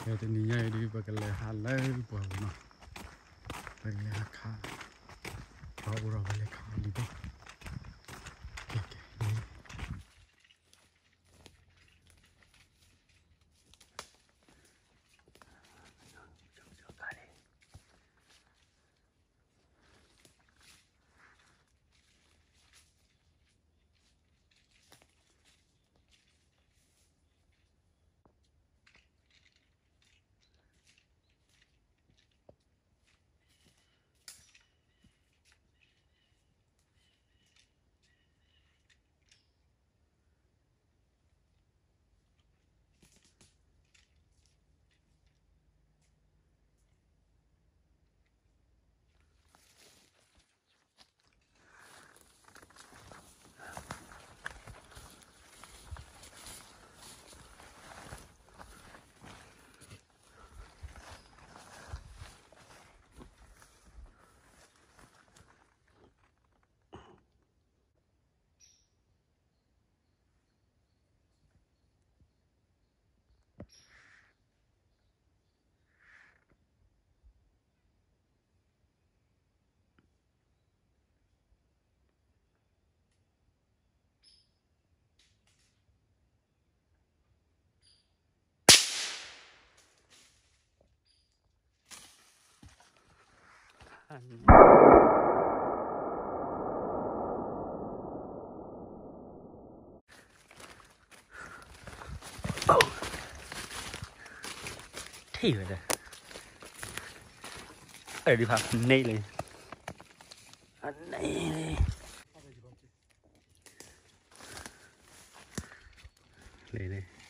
တနံၤညါအံၤဒုး ပကလဲၤဟးလၢပှၢ်ပူၤနီၤ, ပကလဲၤဟးခး, ပှၤအိၣ်ဒီးပလဲၤခးလံာ်ဘီ, ကဲကဲ, ထံၣ်ဝဲဒၣ်, အဲၣ်ဒိးဖးန့ၢ်လံ, န့ၢ်လံ, န့ၢ်လံ. တၢ်ဖဲ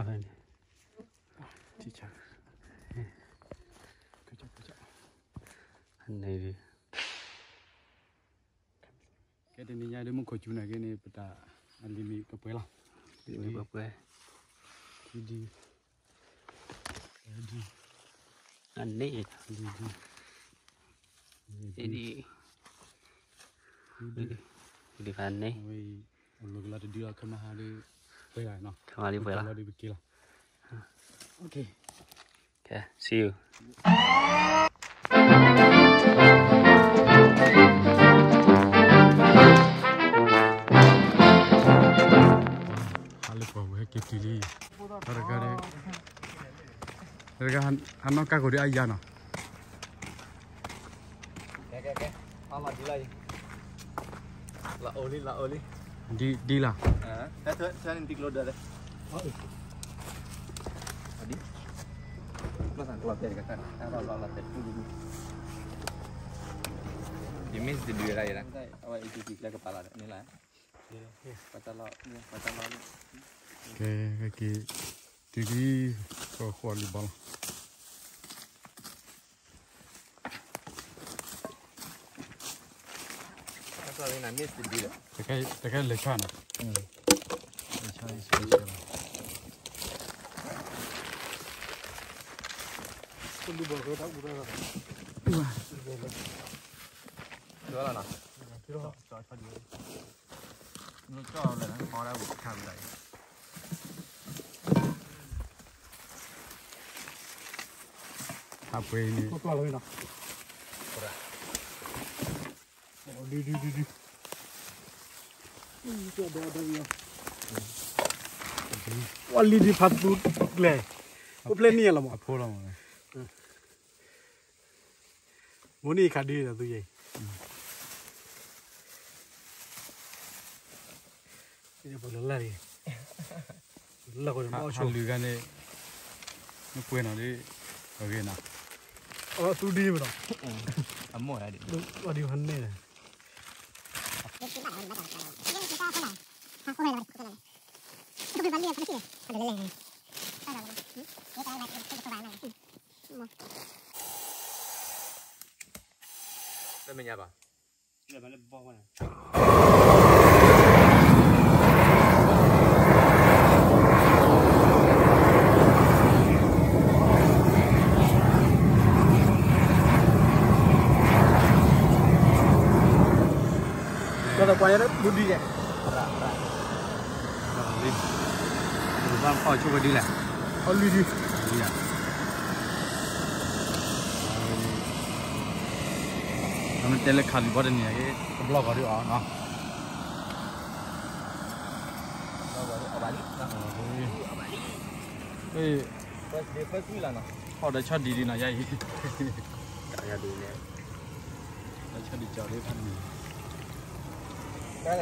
န့ၣ်, န့ၢ်လံ. ကဲ တနံၤညါဒ်မူခိၣ်စူၤနာ်က့န့ၣ် ပတၢ်အလံၤမ့ၢ်ပှဲၤပှဲၤလီၤ. လံၤမ့ၢ်ပှဲၤပှဲၤ, ခံဒံ, သၢဒံ, အန့ၣ်, လွံၢ်ဒံ, လွံၢ်ဒံ, လွံၢ်ဒံ, လွံၢ်ဒံဖးန့ၣ်, အဝဲအံၤ အလိၤကလီၤတဒုလီၤ ခဲမဟါဒ်ပှဲၤလီၤနီၤ, ခဲမဟါဒ်ပှဲၤလီၤ, ခဲမဟါဒ်ပက့ၤလီၤ. Okay. Okay, see you. ဟါလၢပှၤဝဲဟဲက့ၤတုၤလံ, တဂၤ, တဂၤဟးနီၢ်ကါကိာ်ဒ်အါယၤနီၤ. ကဲ ကဲ ကဲ, အါလီၤဒ်လီၤအံၤ, လီၤအိၣ်လံ လီၤအိၣ်လံ, ဒ် ဒ်လီၤ, ဆၢန့ၣ်တံကျိဒၢလၢ, အဒ်, ကျီၢ်သၣ်ကျီၢ်တဲာ်တကတၢၢ်, တၢ်လီၤလီၤလီၤတဲာ်တူၢ်ဒ်, ယမ့ၢ်တဒုဝဲဒၣ်ယဲဒၣ်, အဝဲအံၤတံကျိကျဲကပာ်လီၤဒီးန့ၣ်လီၤ, ပတၢ်လီၤ, ပတၢ်လီၤ, ကဲ ကဲ တုၤဒ်, ကဃီလံဘီလီၤ. တခါလဲၤဆၣ်နီၤ, လဲၤဆၣ်, လဲၤဆၣ်လီၤ, လူဘီၣ်ကတၢ်အူတၢ်, လီၤနီၤ, ကၠီလၢနဖီဒၣ်ဝူခါဝဲဒၣ်အံၤ, ဟးပှဲၤအံၤန့ၣ်, ဒုဒုဒုဒု, ဝဲလံဒ်ဖးသူကျဲ, အိၣ်ဖျဲၣ်န့ၢ်လီၤမး, အဖိလီၤမး, မိၢ်န့ၢ်ခးဒုဒီးသူယဲၢ်, ပလၢ်လၢ်, လၢ်ဃိဒီးမ့ၢ်အီၣ်ဆိ, ဟးလုၢ်ဂၤန့ၣ်, မ့ၢ်ပှဲၤနီၤဒ်, အဂ့ၤနီၤ, အသူဒ်မ့ၢ်နီၤ, အမိၢ်ဒ်, အဒ်ဖးန့ၢ်, တမ့ၢ်ညါဘၣ်. တ ဘူးဒံးလဲၣ်, ဘၣ်ဖီၣ်ဆိဝဲဒ်လဲၣ်, အလွံၢ်ဒံး, မ့ၢ်တဲလၢခးလံၤဘီတနံၤအံၤ တဘျီဂီၤဒ်အီၤနီၤ, ဖီၣ်ဒီးဆီဒံးဒံးနီၤ ယါအံၤ, ဒီးဆီဒံးကီၤဒ်ဖးနံၤ, တၢ်လၢ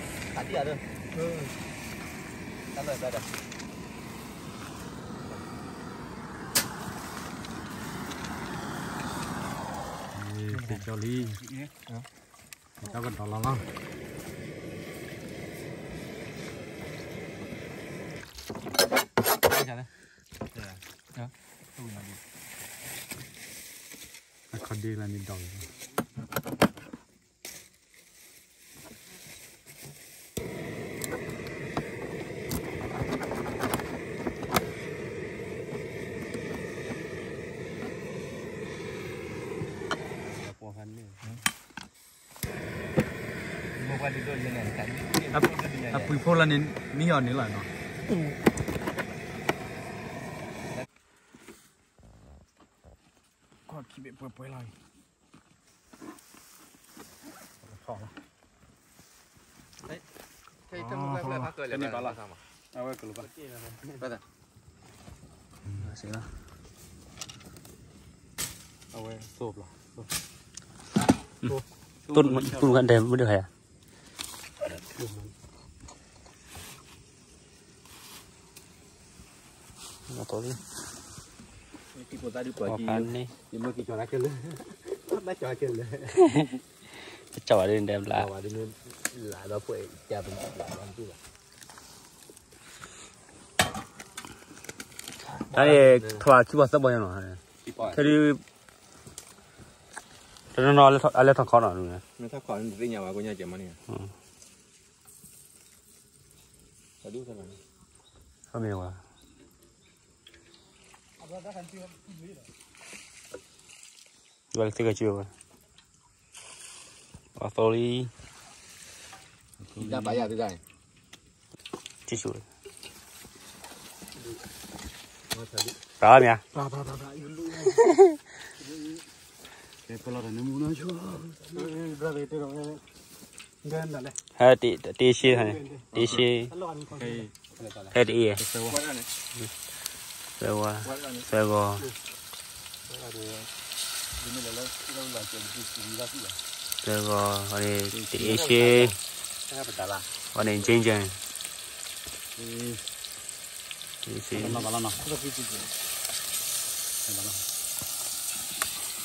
တၢ်လီၢ်တဘၣ်, ခးဒံးဧါဒီး, တၢ်လီၢ်တဘၣ်ဒီး, သ့ၣ်ကီၤလံ, တၢ်ကဒီးလီၤလီၤ, အခီဒ့လၢန့ၣ်ဒီး အပှ့ၤဖိလၢန့ၣ် မံအီၤန့ၣ်လီၤနီၤ, ကွၢ်ခံဘ့ၣ်ပှဲၤပှဲၤလီၤအံၤ, ဖီၣ်လီၤ, ဖီၣ်လီၤ, ဖီၣ်လီၤ, အဝဲကလိၤဘၣ်, ဘၣ်သး, အဝဲသိဘျီ, တူၢ်မုၢ်ဂၤဒဲးမုၢ်ဒိၣ်ဟဲယါ အတီလံ, အဖါန့ၣ်, တကၠီၤဒ်ဒဲးဘျါ, တၢ်န့ၣ် ထီၣ်ခံဘီသၢဘီညါနီၤ, ခဲဒုး, တနီၤနီၤအလဲၤထီၣ်ခီနီၤ, မ့ၢ်ဝဲ, ယွၤလၢသ့ၣ်ကစၢ်ဝဲ, အသိလံ, တၢ်ပာ်ယၤသ့ၣ်တၢ်န့ၣ်, တၢ်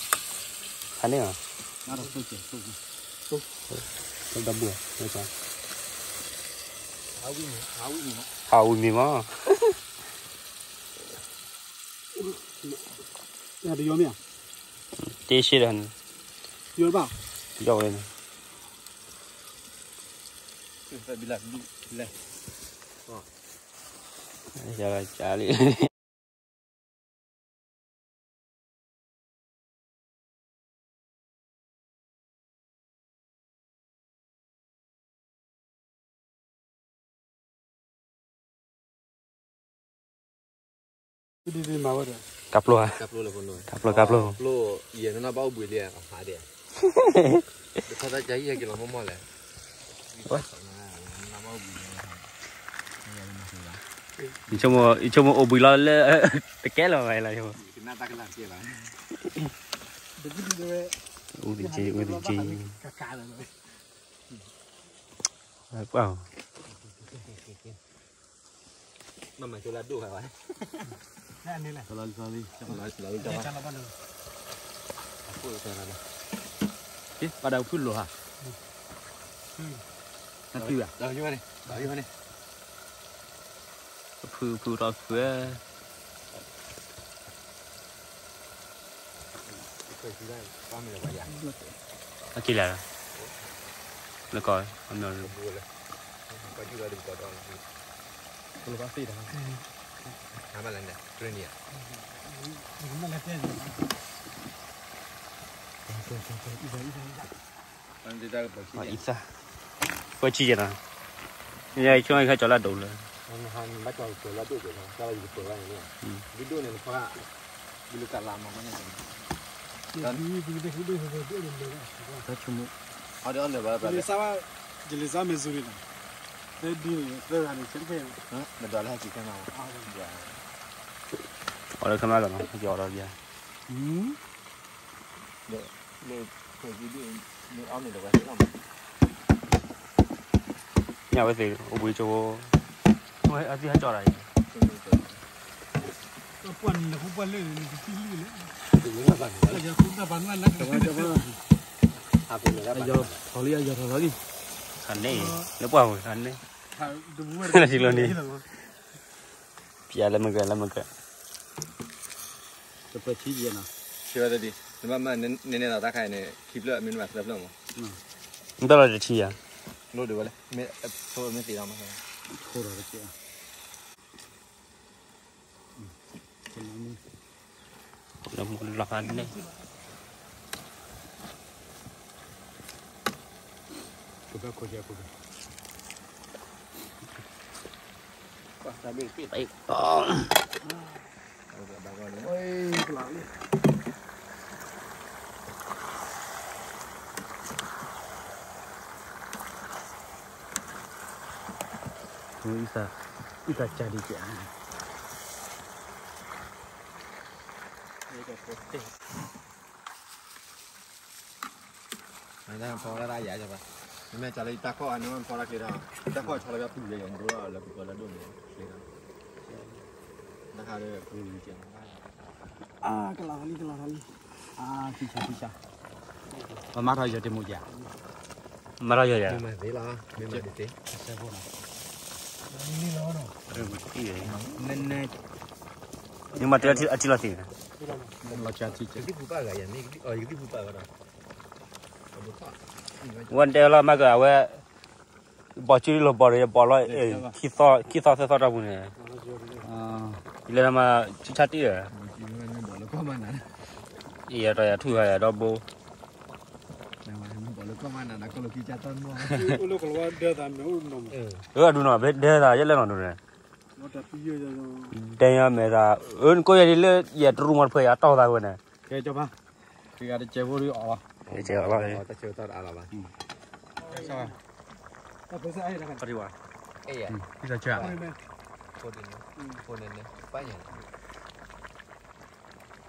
မ့ၢ်ဧါ, ဟဲတ့ၢ်ရှ့, တ့ၢ်ရှ့, ဟဲတ့ၢ်, သၢဝါ, သၢဂီၤ, သၢဂီၤ, တ့ၢ်ရှ့, ဝဲန့ၣ် ကၠ့ကၠ့, ခါန့ၣ်, တဘၣ်ဘၣ်, ဟးဝံၤမ့ၢ်မး, တ့ၢ်ရှ့ဒီးန့ၣ်, ယီၢ်ဝဲန့ၣ်, ယကလီၤကလံ ကပျိ, ကပျိ, ကပျိ, ကပျိ, ယဆိကမိၣ်အိၣ်ဘှံးလီၤလၢ တကဲလၢၤဘၣ်လီၤ, အူသ့ၣ်က့, အူသ့ၣ်က့, ပှၢ်, ဘၣ်ဒၣ်ဖုၣ်လိာ်ဟး, နဖုၣ်ဘၣ်, ဖုၣ်ဖုၣ်ထီၣ်ဖုၣ် အက့ၤလဲၤ, လၢကီၢ်, အံသၣ်, ဝဲဆံယဲနီၤ, ယဆိကမိၣ်ခါကၠီၤလၢအဒိၣ်လၢ, ဘၣ်ကၠီၤလၢဒိၣ်ကဲနီၤ, ကၠီၤလၢယကပၢၤဘၣ်န့ၣ်, ဒိၣ်ဒိၣ်န့ၣ်နဖီ, ဘုလကလးမၤမးန့ၣ်, တၢ်ဆိကမိၣ်, အီၤဒီးအီၤလၢၤဘၣ်, ယလံစါမ့ၢ်စူၤန့ၣ်, သၢဒ်န့ၣ် သၢဂၤန့ၣ် ကဲတကဲ, မဒွးလၢဟဲက့ၤခဲမး, အီၤလၢခဲမးလီၤနီၤ, ကၠီၤဒီးယၤ, လၢ, လၢ, ညၣ်ဝဲသ့ၣ်အိၣ်ဘှံးကၠိ, အသံဟဲကၠီၤတၢ်အံၤ, ပှၢ်နူၤလၢ, အယီၤထီၣ်လံ အယီၤထီၣ်လံ, ခါန့ၣ်, လၢပှၢ်ဝဲခါန့ၣ်, လၢထံလီၤန့ၣ်, ပျဲလၢမုၢ်ကဲ လၢမုၢ်ကဲ, တပၢၤထံယဲနီၤ, ဆံဝဲတဒံ, နဘၣ်မၤနနဲၣ်လီၤတၢ်ခါအံၤန့ၣ် ခံဖျၢၣ်မ့ၢ်နဘၣ်သၢဖျၢၣ်မး, နတၢ်လီၤတထံယၤ, လိၣ်ဒံးဝဲလၢ, မ့ၢ်သ့ဒီးမး, ထိဒီးတကဲ, လၢမူလီၤန့ၣ်, ခိၣ်ဖဲခိၣ်ကဲခိၣ်ကဲ, အံသးကၢ်ဒံးကဲ, ဖီဝဲဒၣ်ယၤဘၣ်, မ့မ့ၢ်ကၠီၤလၢယတၢ်ခီၣ်အနၢ်ဖီတၢ်ချ့ဒီး, တၢ်ခီၣ်ဆီလီၤပျၢ်ပူၤယဲယၤ မဒိၣ်လၢကပၢၤလၢဒိၣ်န့ၣ်, ချ့ဒီး, တၢ်ခါဒီးပူၤယဲ, ကလီၤထီလံ ကလီၤထီလံ, ခံဆါခံဆါ, ပမၤထီၣ်ယီၤတ့ၢ်မူၤယၤ, မၤထီၣ်ယီၤယၤ, မ့ၢ်မၤသ့လီၤ, မ့ၢ်မၤဒ်သ့, နမၤတ့ၢ်အထံလီၤသ့ၣ်, လီၤဆါထံ, ဝဲတဲလီၤမၤကၢ်အဝဲ, ဘီၣ်ကၠံလီၤဘီၣ်ဒီးယဘီၣ်လီၤ, ခံသီသၢသီတီၢ်ပူၤန့ၣ်, ယလဲၤမၤဆံဆါတ့ၢ်, ယတီၢ်ယၤထူၣ်ဃာ်ယၤဒီဘိ, အဒူၣ်နီၤ ဘဲဒဲသးယဲလဲၣ်နီၤဒိၣ်န့ၣ်, ဒဲယၤမဲာ်သး, အၢ နကိးယၤဒ်လၢယတရူးမီတဖျၢၣ်ယၤတီၢ်သးဝဲန့ၣ်, တဂၤတစဲးဖိဒီးအီၣ်လီၤ, တစဲးအီၣ်လီၤ, တၢ်ဆၢ,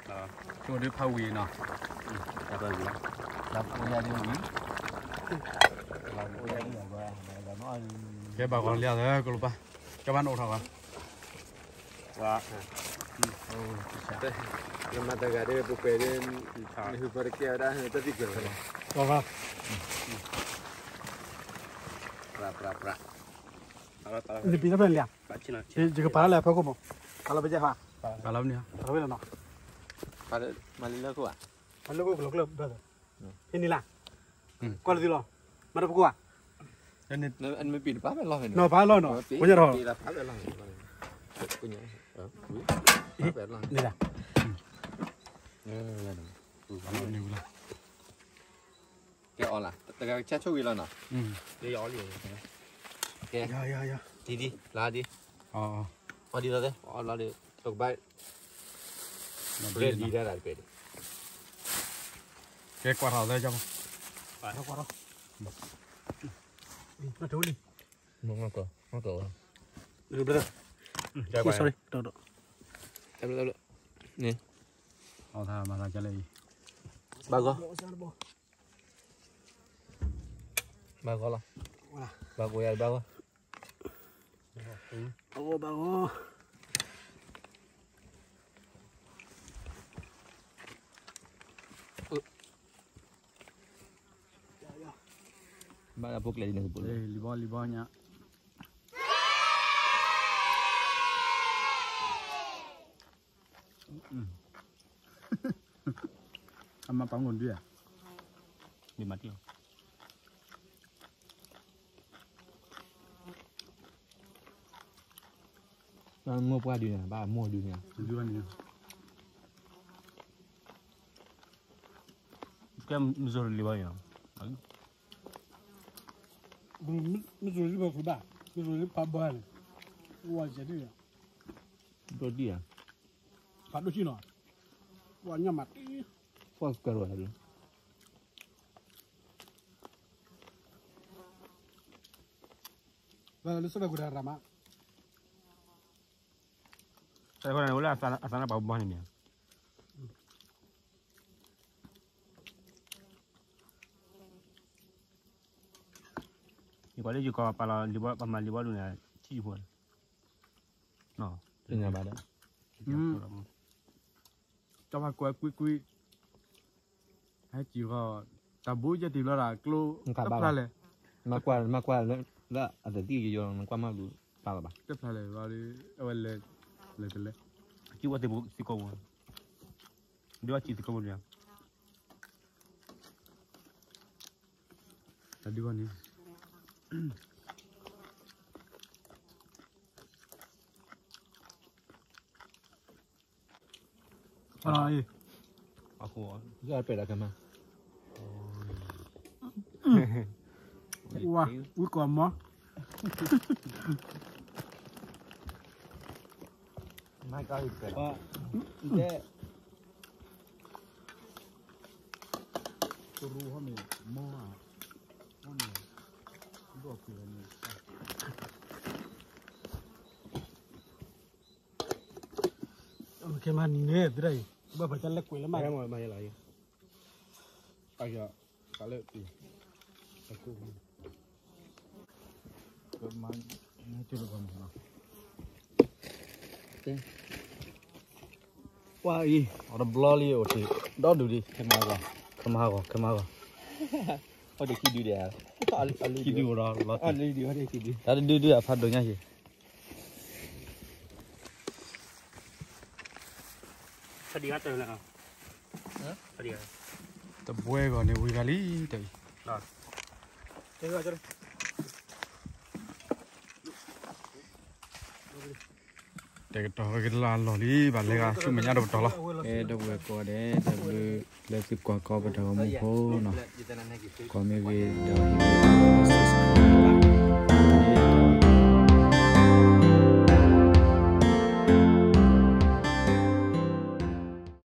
ကၠိဒုးဖးဝံၤနီၤ, ကဲဘၣ်ဂီၤလံဧါ ကလိၤပၢ်, ကၠီဘၣ်နအိၣ်ထီၣ်ဂီၤ, နမၤတဂၤဒီး ပှဲၤပှဲၤဒီး, နဟုပၢတကဲဝဲဒၣ် တၢ်သံကွဲးဝဲလီၤ, ပြးပြးပြး, ယကပာ်လၢအဖီခိၣ်မး, ပာ်လီၤပကဲဟါ, ပာ်လီၤန့ၣ်, မၤလၢခိၣ်ဧါ, မၤလၢခိၣ်ကလီၤကျၢၢ်, ဟံးန့ၢ်လၢ, ကွၢ်လၢသုလီၤ, မၤတပကိးဧါ, နီၤပာ်လီၤနီၤ, ဖိညါထီၣ်, န့ၣ်ဒၣ်, ကဲအီၤလၢ် တဂၤကဆါဆိၣ်ဂ့ၤလီၤနီၤ, ကဲ, ဒ်ဒ်, လါဒ်, အီၤဒ်သိးသ့, အီၤလီၤဒီး ကဘၣ်, ဒ်ဒ်တၢ်တပ့ၤဒ်, ကဲကွၢ်ထီၣ်သ့, ကွၢ်ထီၣ်, နတူၢ်လံ, မ့ၢ်ငီၢ်ကီၢ်, ငီၢ်ကီၢ်, sorry, တဘျီ, န့ၣ်, အီၤသးမၤသးကလဲၣ်အံၤ, ဘၣ်ဂီၢ် ဘၣ်ဂီၢ်လီၤ, ဘၣ်ဂီၢ်ယၤတဘၣ်ဂီၢ်, ဘၣ်ဂီၢ်ဘၣ်ဂီၢ်, ဘၣ်လၢဖိကျဲဒ်န့ၣ်ကပူၤ, လံဘီလံဘီညါ အမၤပာ်မူဒုးဧါ, ဒ်မၤတံၢ်လီၤ, မိၢ်ပှၢ်ဒုးန့ၣ် ဘၣ်မိၢ်ဒုးန့ၣ်, ဒုးန့ၣ်, ကဲမုၢ်စိရိၤလံဘီညါ မ့ၢ်စိၤလံဘၣ်ဃုဘၣ်, မ့ၢ်စိၤလံဖးဘီန့ၣ်, ဝဲယဲဒ်, ဒိၣ်ဒံၣ်ဧါ, ဖးဒိၣ်ကံနီၤ, ဝဲညၣ်မးတံၢ်, ဖီၣ်စကဲဝဲဒၣ်, လၢစဲးဒၣ်ကွံာ်တၢ်ရၣ်မး, တၢ်ဃိန့ၣ် အိၣ်လၢအသးနါပာ်ဘီန့ၣ်မ့ၢ်ဧါ, ယကွၢ်လၢယကီၢ်ပာ်လီၤလံၤဘီ ပမၤလံၤဘီဒုးန့ၣ် ထံၣ်ယဖိ, သ့ၣ်ညါဘၣ်ဒီး, ကၠီဖးကွဲကွံကွံ, ဟဲက့ၤဃီ, တၢ်ဘိယဲတ့ၢ်လီၤဒၣ်ကျိ, တဖျါလဲၣ်, မၤကွၢ်လၢအသးသံၣ်ယီၤ နကွၢ်မးဘျုးပာ်လီၤဘၣ်, တဖျါလဲၣ်, အဝဲလဲၤ, လဲၤတလဲၤ, က့ၤဝဲသ့ၣ်ကိးပူၤ, ဒုးဝဲက့ၤသ့ၣ်ကိးပူၤန့ၣ်, တၢ်ဒုးဝဲန့ၣ် အီ, ဝံၤကိးမီၤ, ကဲမးနံၤန့ၣ် သရၣ်အံၤ, ဘၣ်ပှၤကလဲၤကွဲးလၢမး, ကွၢ်အံၤ အီၤတဘျီလံ အိၣ်တ့ၢ်ဒီဒူၣ်ဒံး, ခဲမးဂီၤ, ခဲမးဂီၤ, ခဲမးဂီၤ, ခံဒုအိၣ်ဒီးလီၤ, တၢ်တဒုဒုအဖးဒိၣ်ညါဟံၣ် တဘှဲဂီၤန့ၣ်ဝံၤဂၤလံတၢ်အံၤ, တဲာ်ကတီၤဝဲက့ၤလၢအလီၢ်လံ ဘၣ်လဲၤဂၤဆူမဲာ်ညါတပတီၢ်လီၤ. အဲ ဒီပုၢ်ဝဲၢ်ကိးဂၤဒဲး တၢ်ဘျုးလၢသုကွၢ်ကီပတၢ်ဂီၤမူဖိနီၤ, ကိးမ့ၢ်ဂ့ၤ ဒီး subscribe ဘၣ်